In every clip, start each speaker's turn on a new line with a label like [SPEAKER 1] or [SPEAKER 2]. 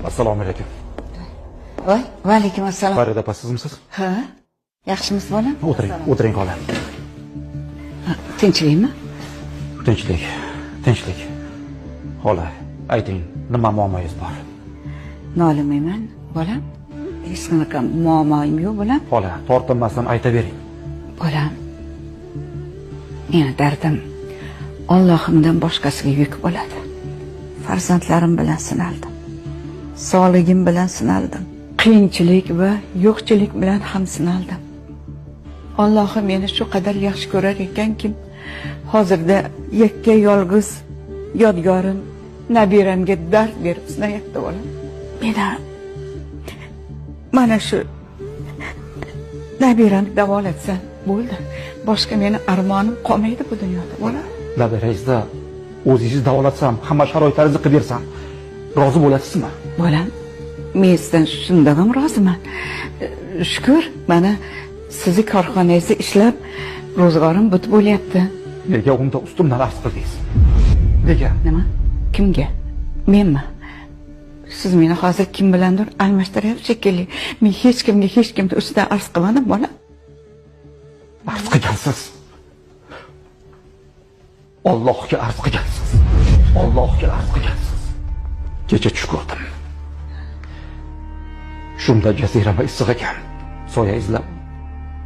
[SPEAKER 1] Assalomu alaykum.
[SPEAKER 2] Voy, va alaykum assalom.
[SPEAKER 1] Farida opa, sizmisiz?
[SPEAKER 2] Ha. Yaxshimisiz, bolam?
[SPEAKER 1] O'tiring, o'tiring xola.
[SPEAKER 2] Tinchlikmi?
[SPEAKER 1] Tinchlik, tinchlik. Xola, ayting, nima muammoyingiz bor?
[SPEAKER 2] Nolimayman, bolam. Hech qanaqa muammoyim yo'q, bolam.
[SPEAKER 1] Xola, tortinmasdan aytavering.
[SPEAKER 2] Bolam, meni dardim Allohimdan boshqasiga yuk bo'ladi. Farzandlarim bilan sinaldim. Sog'ligim bilan sinaldim. Qiyinchilik va yo'qchilik bilan ham sinaldim. Allohim meni shu qadar yaxshi ko'rar ekanki, hozirda yakka yolg'iz yodgorim nabiramga dard berib sinayapti, bolam. Meni mana shu nabiramni davolatsa bo'ldi. Boshqa meni armonim qolmaydi bu dunyoda, bolam.
[SPEAKER 1] Nabirangizni o'zingiz davolatsam, hamma sharoitlaringizni qilib bersam, rozi bo'lasizmi?
[SPEAKER 2] Bolam, men sizdan shundan ham roziman. Shukr, mana sizni korxonangizda ishlab ro'zg'orim but bo'lyapti.
[SPEAKER 1] Nega unda ustimdan arz qildingiz? Nega?
[SPEAKER 2] Nima? Kimga? Menmi? Siz meni hozir kim bilandir almashtiryapsiz shekilli. Men hech kimga hech kimni ustidan arz qilmadim, bolam.
[SPEAKER 1] Arz qilgansiz. Allohga arz qilgansiz. Allohga arz qilgansiz. Kecha tush ko'rdim. Shunda jazirama issiq ekan. Soya izlab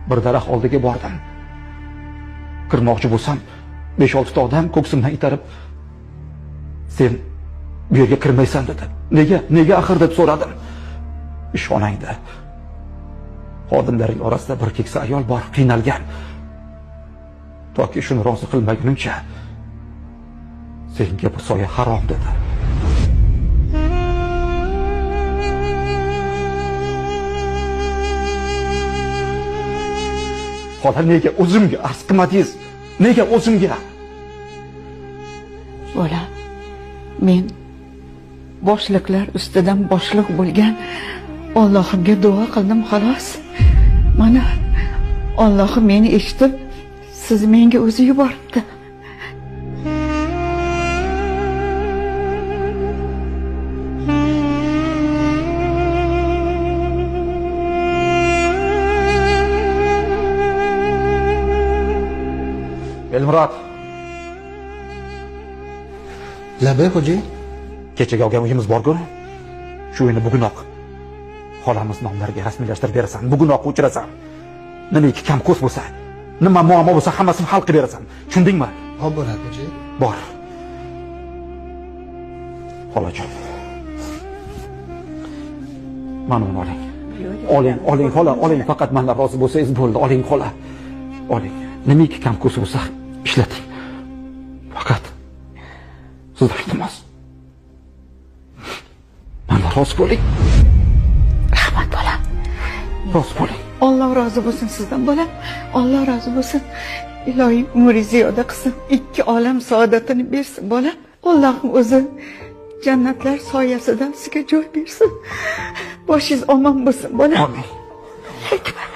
[SPEAKER 1] bir daraxt oldiga bordim. Kirmoqchi bo'lsam, 5-6 ta odam ko'ksimdan itarib, "Sen bu yerga kirmaysan" dedi. Nega? Nega axir deb so'radim. Ishonangda. Xodimlaring orasida bir keksa ayol bor, qiynalgan. Toki shuni rozi qilmagunimcha senga bu soya harom dedi. Xola, nega o'zimga arz qilmadingiz? Nega o'zimga?
[SPEAKER 2] Bola, men boshliqlar ustidan boshliq bo'lgan Allohimga duo qildim, xolos. Mana Allohim meni eshitib, siz menga o'zi yuboribdi.
[SPEAKER 1] Elmurod.
[SPEAKER 3] Labay xo'ja.
[SPEAKER 1] Kechaga olgan uyimiz bor-ku. Shu uyni bugunoq xolamiz nomlariga rasmiylashtirib berasan, bugunoq o'chirasan. Nimaki kam ko'z bo'lsa, nima muammo bo'lsa hammasini hal qilib berasan. Tushundingmi?
[SPEAKER 3] Xo'p bo'ladi, xo'ja.
[SPEAKER 1] Bor. Xolajon. Mana uni oling. Oling, oling xola, oling. Faqat mendan rozi bo'lsangiz bo'ldi. Oling xola. Oling. Nimaki kam ko'z bo'lsa ishlating. Faqat sizdan iltimos. Mendan rozi bo'ling.
[SPEAKER 2] Rahmat bolam.
[SPEAKER 1] Rozi bo'ling.
[SPEAKER 2] Alloh rozi bo'lsin sizdan bolam. Alloh rozi bo'lsin. Iloyim umringizni ziyoda qilsin. Ikki olam saodatini bersin bolam. Allohim o'zi jannatlar soyasidan sizga joy bersin. Boshingiz omon bo'lsin bolam.
[SPEAKER 1] Amin.
[SPEAKER 2] Hikmat.